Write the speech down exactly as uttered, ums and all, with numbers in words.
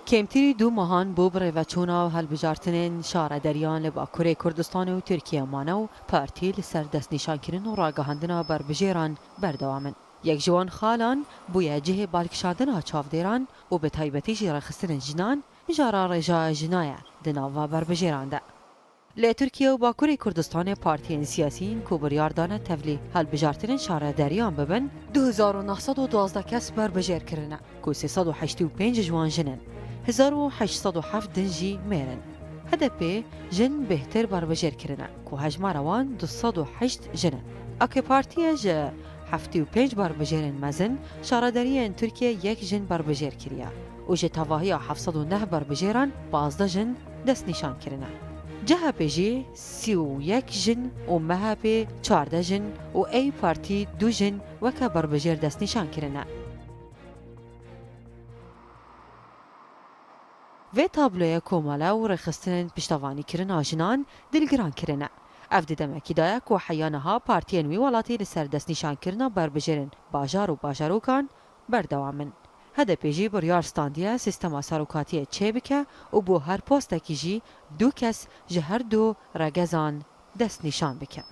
Kêmtirî du mehan bû birêveçûna û hilbijartinên şarederiyan li Bakurê Kurdistanê û Tirkiye mane û partî li ser destnîşankirin û ragihandina berbijêran berdewam in. Yek ji wan xalan bûye cihê balkişandina çavdêran û bi taybetî jî rêxistinên jinan mijara rêjaya jina ye di nava berbijêran de. Li Tirkiye û Bakurê Kurdistanê partiyên siyasî yên ku biryar dane tevlî hilbijartinên şarederiyan bibin, du hezar û neh sed û duwazdeh kes berbijêr kirine, ku sê sed û heştê û pênc ji wan jin in, hezar û heşt sed û heft din jî mêr in. H D P jin bêhtir berbijêr kirine, ku hejmara wan du sed û heşt jin in. A K Partiye ji heftê û pênc berbijêrên mezin, şaredariyên Tirkiye yek jin berbijêr kiriye û ji tevahiya heft sed û neh berbijêran pazdeh jin destnîşan kirine. C H P jî sî û yek jin û M H P çardeh jin û EYİ Partî du jin weke berbijêr destnîşan kirine. Vê tabloyê komele û rêxistinên piştevanîkirina jinan dilgiran kirine. Ev di demekî de ye ku heya niha partiyên wî welatî li ser destnîşankirina berbijêrên bajar û bajarokan berdewam in. H D P jî biryar standiye sîstema serokatiyê çêbike û bo her postekî jî du kes ji her du regezan destnîşan bikin.